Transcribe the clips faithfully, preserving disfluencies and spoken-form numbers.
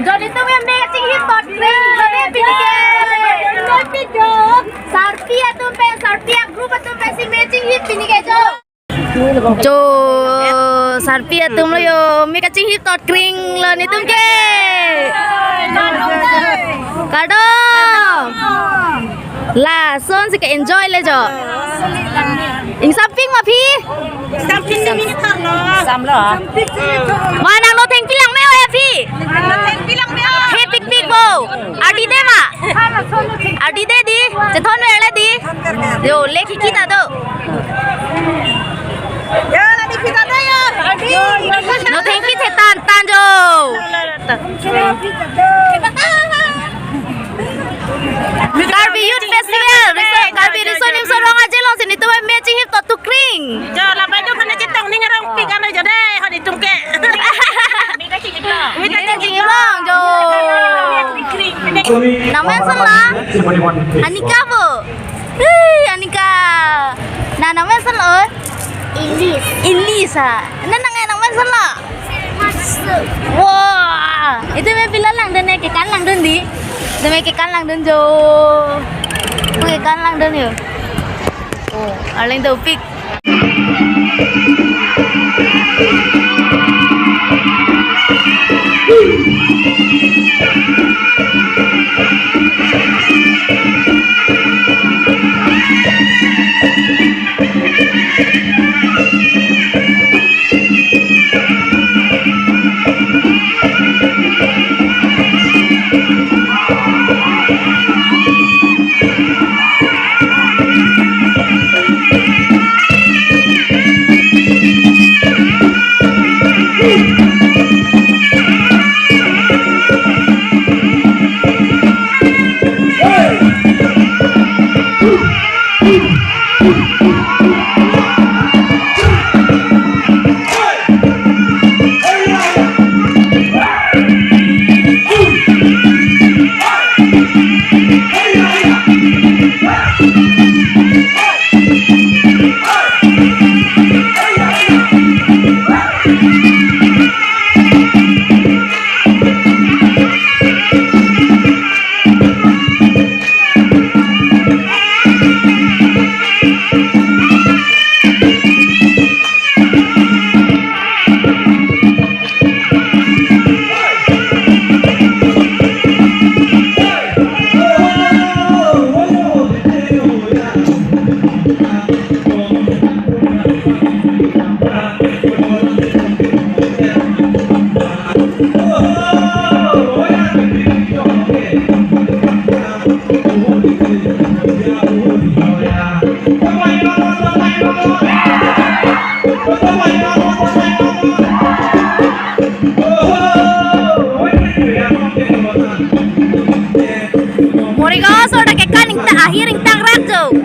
Jodi tum ya matching hip tot kring, jodi pini ke. Sarpi atum pen, sarpi a-group atum pensi matching hip pini ke jo. Jo, sarpi atum lo jo, matching hip tot kring lo netum ke. Kardom. Lasonsi ke-enjoy le jo. Ingsampik ma phi? Samlo. Samlo. Ma nang no thengpi lang me-o ya phi? Thengpi lang me-o. He pikpik bo. Ardi de ma? Ardi de di. Chethon ver le di. Jo, le khikhi ta do. Jo, le khikhi ta do jo. Ardi. No thengpi the tan tan jo. Karbi Youth Festival, Riso, Karbi Riso Nimso Rong Aje alongsi netum matching hip tot tu kring. Jo, lapai tu hana chetong ning arong pik ano jo de, hadi tum ke. Mita chingi long jo. Nang mention la? Anika bo. Hei, Anika. Na nang mention lo? Ilis. Ilis ha. Na nang nang mention lo? Wah, itu me pila langdun ne, kekan langdun di. Itu me kekan langdun jo. Kekan langdun jo. Oh, arleng dopik. Morigaon aso dak kekan ingta ahir ingtang rak jo.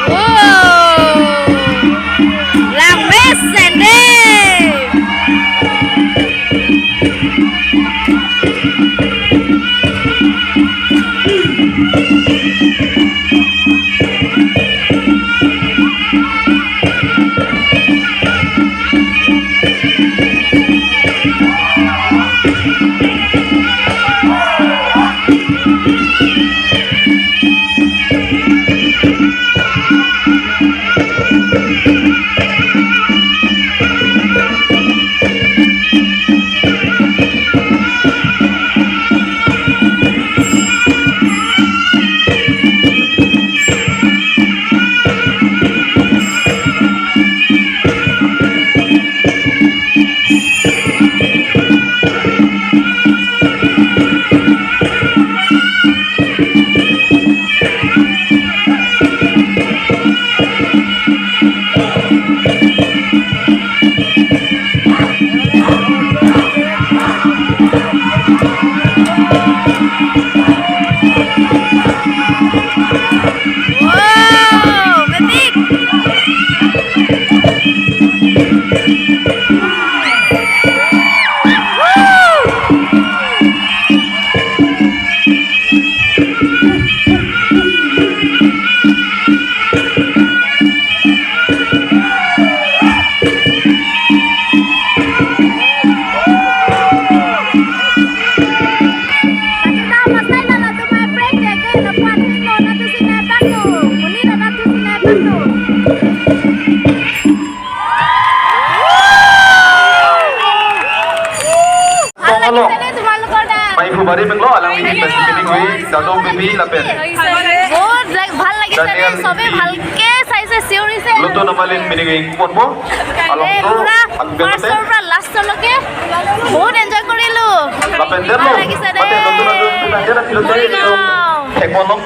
Oh, langmesen dei. Wow, metik. ভাল লাগিছেনে তোমালোকৰ তাত? Mai phu bari benglo, alangli besi pining hui, Dado Baby lapen. বহুত লাগ-, ভাল লাগিছে দেই, Daniel চবে ভালকে চাইছে, চিঞৰিছে। Lutu Namalin pining hui ponpo, A, along to, পুৰা along to, first ৰ পৰা last লৈকে বহুত enjoy কৰিলো। Lapen ভাল derlo, লাগিছে দেই। Mate Lutu Namalin, Daniel Lutu Namalin, Morigaon. Thek ponpo.